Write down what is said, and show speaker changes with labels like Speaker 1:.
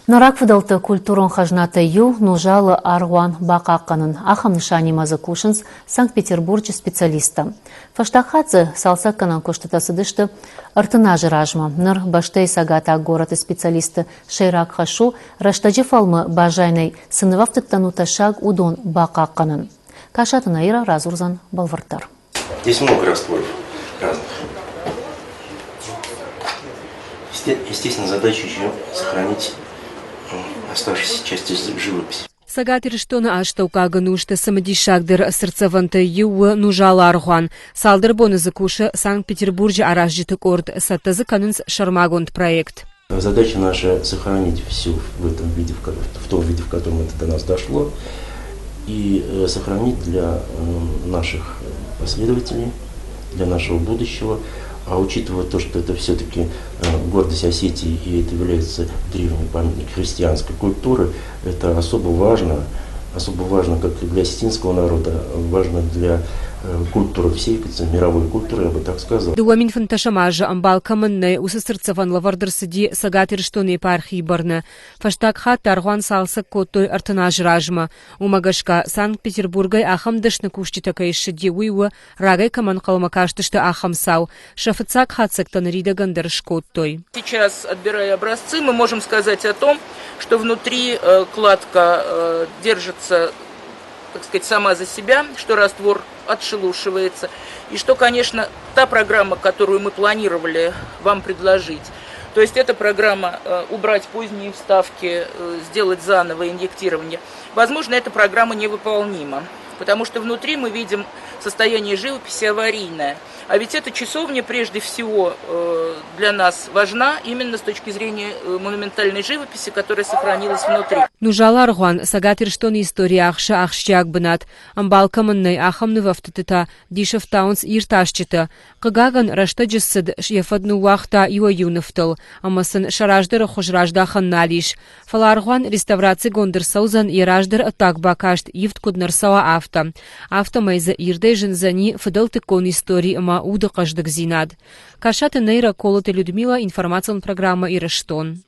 Speaker 1: Нӕ рагфыдӕлты культурон хӕзнатӕй иу Нузалы аргъуан бахъахъхъӕнын. Ахӕм нысанимӕ дзы кусынц Санкт-Петербурджы специалисттӕ. Фӕстаг хатт дзы цалцӕггӕнӕн куыстытӕ цыдысты 30 азы размӕ. Ныр бӕстӕйы цӕгатаг горӕты специалистты сӕйраг хӕс у, рӕстӕджы фӕлмы баззайынӕй цы нывӕфтыдтӕн у тӕссаг, уыдон бахъахъхъӕнын. Касаты Наира радзурдзӕн бӕлвырддӕр.
Speaker 2: Здесь много растворов разных. Естественно, задача еще сохранить оставшиеся части живописи.
Speaker 3: Цӕгат Ирыстоны астӕуккаг ӕнусты цымыдисагдӕр цыртдзӕвӕнтӕй иу у Нузалы аргъуан. Цалдӕр боны дзы кусы Санкт-Петербурджы аразджыты къорд, цӕттӕ дзы кӕнынц сӕрмагонд проект.
Speaker 2: Задача наша сохранить все в этом виде, в том виде, в котором это до нас дошло, и сохранить для наших последователей, для нашего будущего. А учитывая то, что это все-таки гордость Осетии и это является древний памятник христианской культуры, это особо важно как для осетинского народа, важно для культуры всей, мировой культуры, я бы так сказал.
Speaker 3: 2015 азы ӕмбал кӕмӕн нӕй, уыцы цыртдзӕвӕн лӕвӕрд ӕрцыди Цӕгат Ирыстоны епархийы бӕрны. Фӕстаг хатт аргъуан цалцӕг кодтой 30 азы размӕ. Уымӕ гӕсгӕ Санкт-Петербургӕй ахӕм дӕсны кусджытӕ кӕй ссыди, уый у, рагӕй кӕмӕ ӕнхъӕлмӕ кастысты, ахӕм цау. Сӕ фыццаг хатдзӕгтӕ ныридӕгӕн дӕр скодтой.
Speaker 4: Сейчас, отбирая образцы, мы можем сказать о том, что внутри кладка держится, так сказать, сама за себя, что раствор отшелушивается, и что, конечно, та программа, которую мы планировали вам предложить, то есть эта программа убрать поздние вставки, сделать заново инъектирование, возможно, эта программа невыполнима, потому что внутри мы видим состояние живописи аварийное. А ведь эта часовня прежде всего для нас важна именно с точки зрения монументальной живописи, которая сохранилась внутри.
Speaker 3: Нузалы аргъуан Цӕгат Ирыстоны историйы ахсы ахсджиаг бынат. Ӕмбал кӕмӕн нӕй, ахӕм нывӕфтыдтытӕ дисы фтауынц иртасджытӕ. Хъыгагӕн, рӕстӕджы цыд йӕ фӕд ныууагъта иуӕй-иу нывтыл, ӕмӕ сын сӕ раздӕры хуыз раздахӕн нал ис. Фӕлӕ аргъуан реставрацигонд ӕрцӕудзӕн йӕ раздӕр ӕддаг бакаст ивд куыд нӕ рцӕуа, афтӕ. Афтӕмӕй дзы ирдӕй зындзӕни фыдӕлтыккон истори ӕмӕ уды хъӕздыгдзинад. Касаты Нейра, Колыты Людмила, информацион программӕ «Ирыстон».